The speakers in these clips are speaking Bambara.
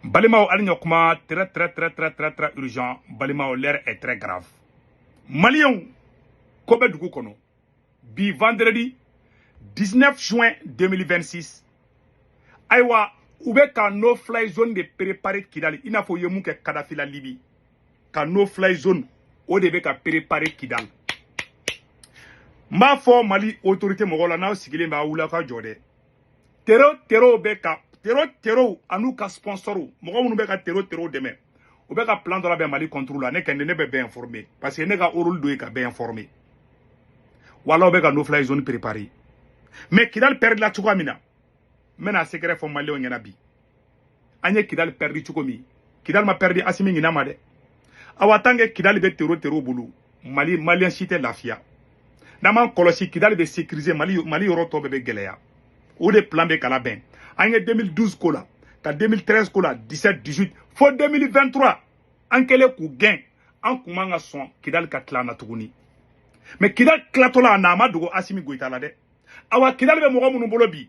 Balimaw, ali ɲɔ très très très très très très urgent. Balimaw, l'heure est très grave. Maliyɛnw, ko bɛ dugu kɔnɔ bi, vendredi 19 juin 2026. Ayiwa, u bɛ ka no fly zone de préparer Kidali, i n'a fɔ u ye mun kɛ Kadafi la Libi. Ka no fly zone, o de bɛ ka préparer Kidali. N b'a fɔ Mali autorité mɔgɔw la, n'aw sigilen bɛ, aw wuli aw ka jɔ dɛ. Terro terro bɛ ka terro terro an'u ka sponsor, mɔgɔ minnu bɛ ka terro terro dɛmɛ, u bɛ ka plan dɔ labɛn Mali contre la. Ne kɛnɛ, ne bɛ bɛɛ informer, parce que ne ka rôle dɔ ye ka bɛɛ informer. Wala u bɛ ka no fly zone préparer. Mais Kidali perdre la cogoya min na, n bɛna secret fɔ maliyɛnw ɲɛna bi. An ye Kidali perdu cogo min, Kidali ma perdu Asimi ɲinɛ ma dɛ. Awa, tant que Kidali bɛ terro terro bolo, Mali maliyɛn si tɛ lafiya. N'an m'an kɔlɔsi, Kidali bɛ sécuriser, Mali yɔrɔ tɔ bɛɛ bɛ gɛlɛya. O de plan bɛ ka labɛn. An ye 2012 ko la, ka 2013 ko la, 17, 18, fo 2023, an kɛlen k'u gɛn. An kun man ka sɔn Kidali ka tila an na tuguni. Mais Kidali tilatɔ la, a na a ma dogo Asimi Goyita la dɛ. Awa, Kidali bɛ mɔgɔ minnu bolo bi,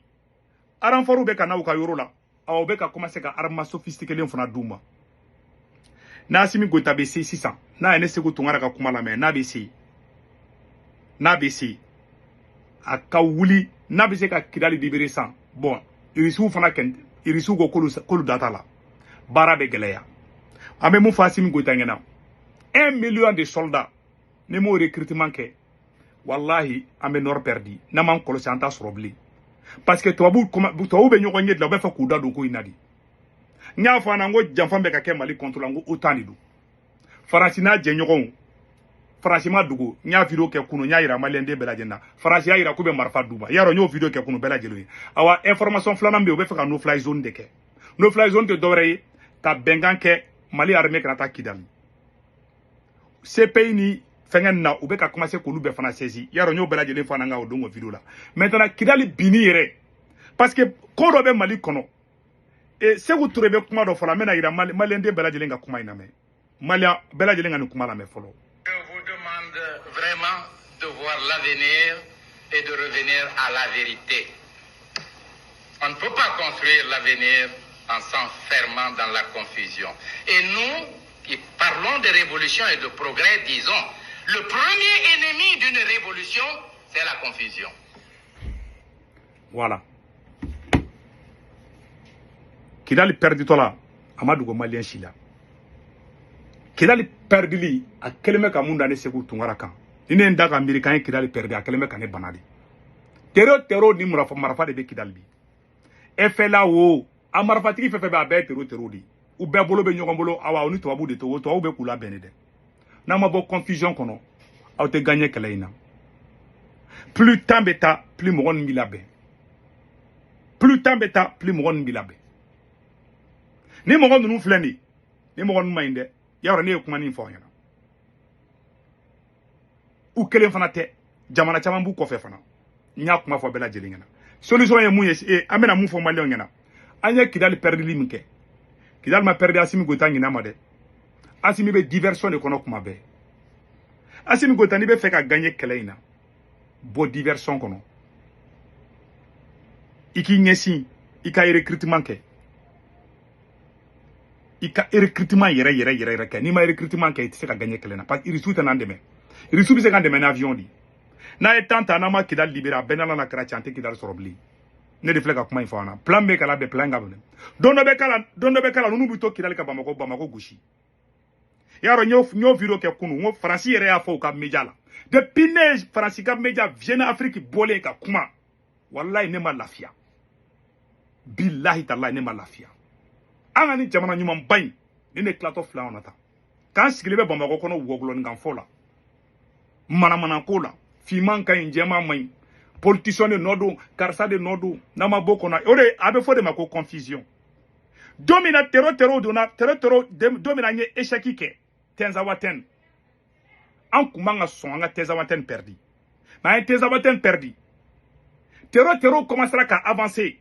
renfort bɛ ka na u ka yɔrɔ la. Awa, u bɛ ka commencer ka armement sophistiqué fana d'u ma. N'Asimi Goyita bɛ se sisan, n'a ye ne Segu Tunkara ka kuma lamɛn, n'a bɛ se, n'a bɛ se, a ka wuli. N'a bɛ se ka Kidali libérer san, bon, Irisiw fana kɛn, Irisiw ko k'olu da t'a la, baara bɛ gɛlɛya. An bɛ mun fɔ Asimi Goyita ɲɛna? 1 million de soldats, ni m'o recrutement kɛ, wallahi, an bɛ nord perdi. N'an m'an kɔlɔsi, an t'a sɔrɔ bilen, parce que tubabu bɛ ɲɔgɔn ɲɛ dilan, u bɛ fɛ k'u da don ko in na de. N y'a fɔ an na, n ko janfa bɛ ka kɛ Mali contre la. N ko OTAN de don, Faransi n'a jɛɲɔgɔnw. Faransi ma dogo, n y'a vidéo kɛ kunun, n y'a yira maliyɛnden bɛɛ lajɛlen na. Faransi y'a yira k'u bɛ marifa d'u ma. Yarɔ, n y'o vidéo kɛ kunun bɛɛ lajɛlen ye. Awa, information filanan bɛ yen, u bɛ fɛ ka no fly zone de kɛ. No fly zone tɛ dɔwɛrɛ ye ka bɛnkan kɛ Mali armée kana taa Kidali. CPI ni fɛngɛ na, u bɛ ka commencer k'olu bɛɛ fana saisi. Yarɔ, n y'o bɛɛ lajɛlen fɔ an ka o don o vidéo la. Maintenant, Kidali binni yɛrɛ, parce que ko dɔ bɛ Mali kɔnɔ. E Segu Ture bɛ kuma dɔ fɔ la, n bɛna yira maliyɛnden bɛɛ lajɛlen ka kuma in lamɛn. Maliyɛn bɛɛ lajɛlen ka nin kuma lamɛn fɔlɔ. Je vous demande vraiment de voir l'avenir et de revenir à la vérité. On ne peut pas construire l'avenir en s'enfermant dans la confusion. Et nous, qui parlons de révolution et de progrès, disons, le premier ennemi d'une révolution, c'est la confusion. Voilà. Kidali perditɔ la, a ma dogo maliyɛn si la. Kidali perdili, a kɛlen bɛ ka mun da ne Segu Tunkara kan? Ni ne ye n da ka miiri k'an ye Kidali perdi, a kɛlen bɛ ka ne bana de. Terro terro ni marifa marifa de bɛ Kidali bi. FLA wo, a marifatigi fɛn fɛn bɛ, a bɛɛ ye terro terro de ye. U bɛɛ bolo bɛ ɲɔgɔn bolo. Awa, u ni tubabu de to, tubabu bɛ k'u labɛn de dɛ. N'a ma bɔ confusion kɔnɔ, aw tɛ gagner kɛlɛ in na. Plus temps bɛ taa, plus mɔgɔ ninnu b'i labɛn. Plus temps bɛ taa, plus mɔgɔ ninnu b'i labɛn. Ni mɔgɔ ninnu filɛ nin ye, ni mɔgɔ ninnu ma ɲi dɛ. Yarɔ, ne ye kuma nin fɔ aw ɲɛna, u kelen fana tɛ, jamana caman b'u kɔfɛ fana. N y'a kuma fɔ bɛɛ lajɛlen ɲɛna. Solution ye mun ye? An bɛna mun fɔ maliyɛnw ɲɛna? An ye Kidali perdili min kɛ, Kidali ma perdi Asimi Goyita ɲinɛ ma dɛ. Asimi bɛ diversion de kɔnɔ kuma bɛɛ. Asimi Goyita, n'i bɛ fɛ ka gagner kɛlɛ in na, bɔ diversion kɔnɔ, i k'i ɲɛsin i ka recrutement kɛ, i ka recrutement yɛrɛ yɛrɛ yɛrɛ yɛrɛ kɛ. N'i ma recrutement kɛ, i tɛ se ka gagner kɛlɛ na, parce que Irisiw tɛ n'an dɛmɛ. Irisiw bɛ se k'an dɛmɛ ni avion de. N'a ye temps ta, n'an ma Kidali libéré, a bɛɛ n'Ala na kɛra cɛ, an tɛ Kidali sɔrɔ bilen. Ne de filɛ ka kuma in fɔ an na. Plan bɛ k'a la bɛn, plan ka minɛ. Don dɔ bɛ k'a la, don dɔ bɛ k'a la, ninnu bɛ to Kidali ka Bamakɔ gosi. Yarɔ, n y'o vidéo kɛ kunun, n ko Faransi yɛrɛ y'a fɔ u ka média la. Depuis ne ye Faransi ka média Jeune Afrique bɔlen ka kuma, walayi, ne ma lafiya. Bilahi talahi, ne ma lafiya. An ka ni jamana ɲumanba in, ni ne tilatɔ filɛ anw na tan, k'an sigilen bɛ Bamakɔ kɔnɔ, wɔgulɔninkanfɔ la, manamanako la, finman ka ɲi, jɛman man ɲi, politicien de nɔ don, karisa de nɔ don. N'an ma bɔ kɔnɔ, o de a bɛ fɔ de ma ko confusion. Don min na terro terro donna, terro terro, don min na an ye échec kɛ Tinzawaten, an kun man ka sɔn an ka Tinzawaten perdi. Mais an ye Tinzawaten perdi, terro terro commencera ka avancer.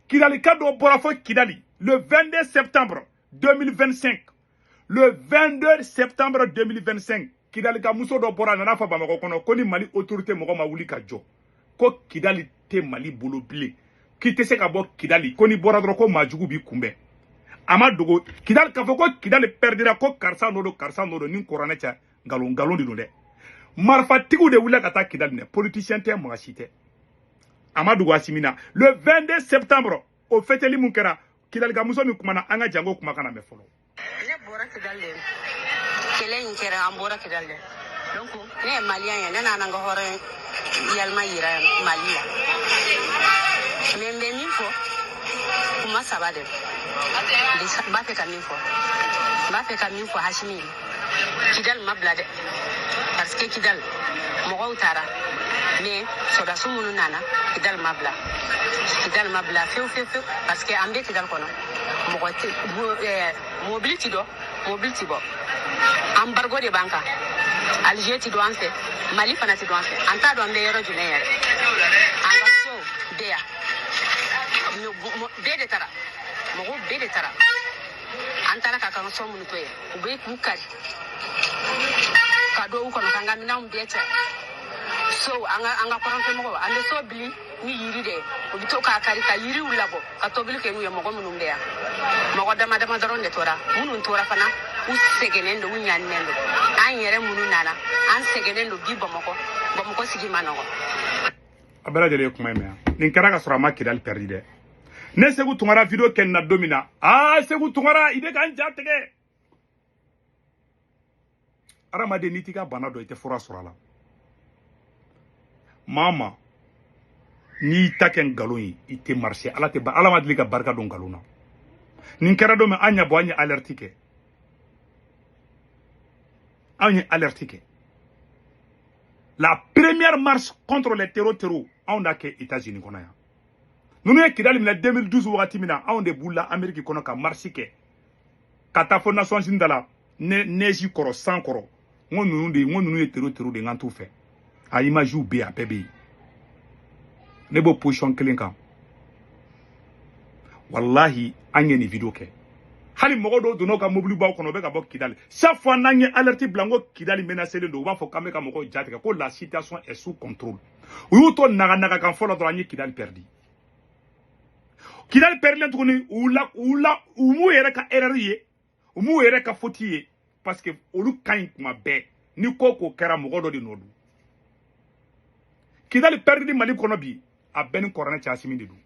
Kidalika dɔ bɔra fɔ Kidali le 22 septembre 2025. Le 22 septembre 2025, Kidalika muso dɔ bɔra, a nana fɔ Bamakɔ kɔnɔ ko ni Mali autorité mɔgɔ ma wuli ka jɔ, ko Kidali tɛ Mali bolo bilen, k'i tɛ se ka bɔ Kidali, ko n'i bɔra dɔrɔn, ko maajugu b'i kunbɛn. A ma dogo Kidali k'a fɔ ko Kidali perdira, ko karisa nɔ don, karisa nɔ don, ni kuranɛ cɛ, nkalon, nkalon de don dɛ. Marifatigiw de wulila ka taa Kidali minɛ, politicien tɛ, mɔgɔ si tɛ. A ma dogo Asimi na. Le 22 septembre, o fêteli mun kɛra, Kidali ka muso min kumana, an ka jango kumakan na mɛn fɔlɔ. Ne bɔra Kidali de, kɛlɛ in kɛra, an bɔra Kidali de. Donc ne ye malien ye, ne nana n ka hɔrɔn yalima yira Mali la. Mais n bɛ min fɔ, kuma saba de n b'a fɛ ka min fɔ. N b'a fɛ ka min fɔ Hasimi ye, Kidali ma bila dɛ, parce que Kidali mɔgɔw taara, mais sɔrɔdasi minnu nana, Kidali ma bila, Kidali ma bila fewu fewu fewu, parce que an bɛ Kidali kɔnɔ, mɔgɔ tɛ, mobili ti dɔn, mobili ti bɔ, embargo de b'an kan. Alger ti don an fɛ, Mali fana ti don an fɛ. An t'a dɔn an bɛ yɔrɔ jumɛn yɛrɛ. An ka so bɛ yan, bɛɛ de taara, mɔgɔw bɛɛ de taara. An taara ka kan so minnu to yen, u bɛ k'u kari ka don u kɔnɔ, k'an ka minɛnw bɛɛ cɛ. So an ka kɔrɔnfɛmɔgɔw, an bɛ so bili ni yiri de ye, u bɛ to k'a kari ka yiriw labɔ ka tobili kɛ n'u ye. Mɔgɔ minnu bɛ yan, mɔgɔ dama dama dɔrɔn de tora. Minnu tora fana, u sɛgɛnnen don, u ɲaninen don. An yɛrɛ minnu nana, an sɛgɛnnen don bi. Bamakɔ, Bamakɔ sigi ma nɔgɔ. A bɛɛ lajɛlen ye kuma in mɛn yan. Nin kɛra ka sɔrɔ a ma Kidali perdu dɛ. Ne Segu Tunkara vidéo kɛ nin na don min na, aa, Segu Tunkara, i bɛ k'an ja tigɛ. Hadamaden, n'i t'i ka bana dɔn, i tɛ fura sɔrɔ a la. Maa ma, n'i ta kɛ nkalon ye, i tɛ marché. Ala tɛ ba, Ala ma deli ka barika don nkalon na. Nin kɛra don min, an ɲɛ bɔ, an ye alerte kɛ, anw ye alerte kɛ. La première marche contre les terros terros, anw n'a kɛ États-Unis kɔnɔ yan. Ninnu ye Kidali minɛ 2012 wagati min na, anw de b'u la Amérique kɔnɔ ka marche kɛ ka taa fo Nations Unies da la, neige kɔrɔ, san kɔrɔ. N ko ninnu de, n ko ninnu ye terro terro de, n k'an t'u fɛ. A image bɛ yen, a bɛɛ bɛ yen. Ne b'o position kelen kan. Walahi, an ye nin vidéo kɛ, hali mɔgɔ dɔw donna u ka mobilibaw kɔnɔ, u bɛ ka bɔ Kidali. Chaque fois n'an ye alerte bila n ko Kidali menacé don, u b'a fɔ k'an bɛ ka mɔgɔw jatigɛ, ko la situation est sous contrôle. U y'u to naga naga kan fɔlɔ dɔrɔn, an ye Kidali perdu. Kidali perdilen tuguni, u la u m'u yɛrɛ ka erreur ye, u m'u yɛrɛ ka faute ye, parce que olu ka ɲi kuma bɛɛ. Ni ko ko kɛra, mɔgɔ dɔ de nɔ don. Kidali perdu Mali kɔnɔ bi, a bɛɛ ni kɔrɔnɛ cɛ, Asimi de don.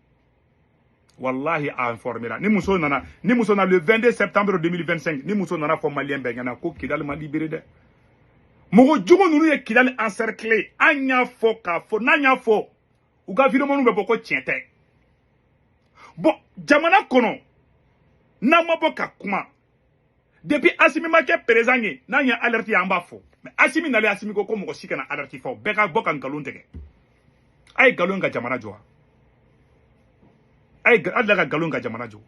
Wallahi, a informera. Ni muso nana, ni muso nana le 22 septembre 2025, ni muso nana fɔ malien bɛɛ ɲɛna ko Kidali ma libéré dɛ. Mɔgɔ jugu ninnu ye Kidali encerclé. An y'a fɔ k'a fɔ, n'an y'a fɔ, u ka vidéo bɛ bɔ ko tiɲɛ tɛ. Bon, jamana kɔnɔ, n'an ma bɔ ka kuma, depuis Asimi ma kɛ président ye, n'an ye alerte ye, an b'a fɔ. Mais Asimi nalen, Asimi ko ko mɔgɔ si kana alerte fɔ, bɛɛ ka bɔ ka nkalon tigɛ. A ye nkalon ka jamana jɔ wa? A ye a ka nkalon ka jamana jɔ.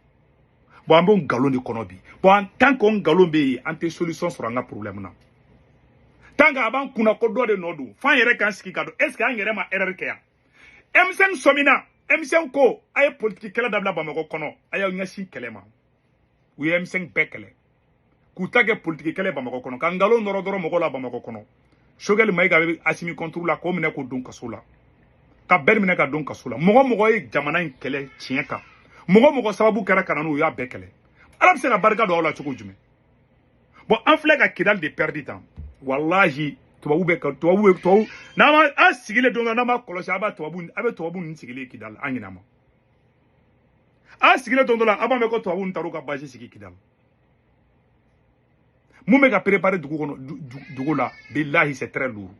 Bon, an b'o nkalon de kɔnɔ bi. Bon, en tant que o nkalon bɛ yen, an tɛ solution sɔrɔ an ka problème na. Tant que a b'an kunna ko dɔ de nɔ don, f'an yɛrɛ k'an sigi ka dɔn, est ce que an yɛrɛ ma erreur kɛ yan? M5 sɔmina, M5 ko a ye politique kɛlɛ dabila Bamakɔ kɔnɔ, a y'aw ɲɛsin kɛlɛ ma. U ye M5 bɛɛ kɛlɛ k'u ta kɛ politique kɛlɛ Bamakɔ kɔnɔ, ka nkalon nɔrɔ dɔrɔn mɔgɔw la Bamakɔ kɔnɔ. Choguel Maïga bɛ Asimi contre la, k'o minɛ k'o don kaso la, ka bɛɛ minɛ ka don kaso la. Mɔgɔ mɔgɔ ye jamana in kɛlɛ tiɲɛ kan, mɔgɔ mɔgɔ sababu kɛra ka na n'u y'a bɛɛ kɛlɛ. Ala bɛ se ka barika don aw la cogo jumɛn? Bon, an filɛ ka Kidali de perdu tan. Walahi, tubabu bɛ ka tubabu bɛ tubabu n'an ma an sigilen don dɔ, n'an ma kɔlɔsi, a b'a tubabu, a bɛ tubabu ninnu sigilen Kidali. An ɲinɛ ma, an sigilen don dɔ la, a b'a mɛn ko tubabu ninnu taar'u ka base sigi Kidali. Mun bɛ ka préparer dugu kɔnɔ, dugu la? Bilahi, c'est très lourd.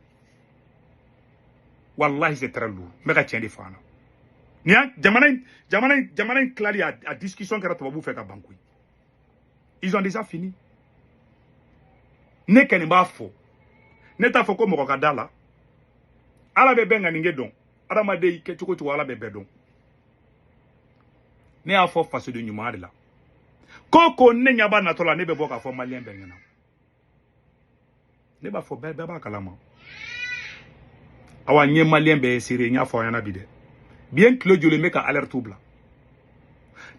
Wallahi, c'est très lourd. N bɛ ka tiɲɛ de fɔ an na. Nin y'an jamana in tilali, a discussion kɛra tubabu fɛ ka ban koyi. Ils ont déjà fini. Ne kɔni b'a fɔ, ne t'a fɔ ko mɔgɔ ka da la. Ala bɛ bɛn ŋaninge dɔn. Adamaden, i kɛ cogo cogo, Ala bɛ bɛɛ dɔn. Ne y'a fɔ fasoden ɲuman de la. Ko ko ne ɲɛ b'a natɔ la, ne bɛ bɔ k'a fɔ malien bɛɛ ɲɛna. Ne b'a fɔ, bɛɛ bɛɛ b'a kalama. Awa, n ye malien bɛɛ ye seere. N y'a fɔ aw ɲɛna bi dɛ, bi ye n tile joli n bɛ ka alerte bila.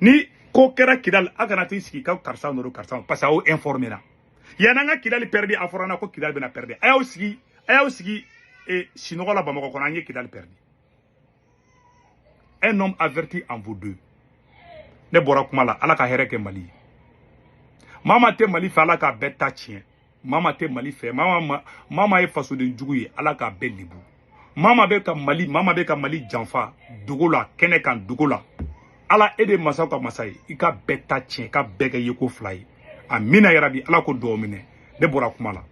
Ni ko kɛra Kidali, a kana t'i sigi ka karisa nɔ don, karisa, parce que aw informé na. Yan'an ka Kidali perdu, a fɔra an na ko Kidali bɛna perdu. A y'aw sigi, a y'aw sigi sunɔgɔ la Bamakɔ kɔnɔ, an ye Kidali perdu. Un homme averti en vaut deux. Ne bɔra kuma la. Ala ka hɛrɛ kɛ Mali ye. Mama tɛ Mali fɛ, Ala k'a bɛɛ ta tiɲɛ. Mama tɛ Mali fɛ, mama mama ye fasoden jugu ye, Ala k'a bɛɛ lebu. Mama bɛ ka Mali, mama bɛ ka Mali janfa dogo la, kɛnɛ kan, dogo la. Ala, e de ye masaw ka masa ye, i ka bɛɛ ta tiɲɛ, i ka bɛɛ kɛ yeko fila ye. Amina yarabi. Ala ko dugawu minɛ. Ne bɔra kuma la.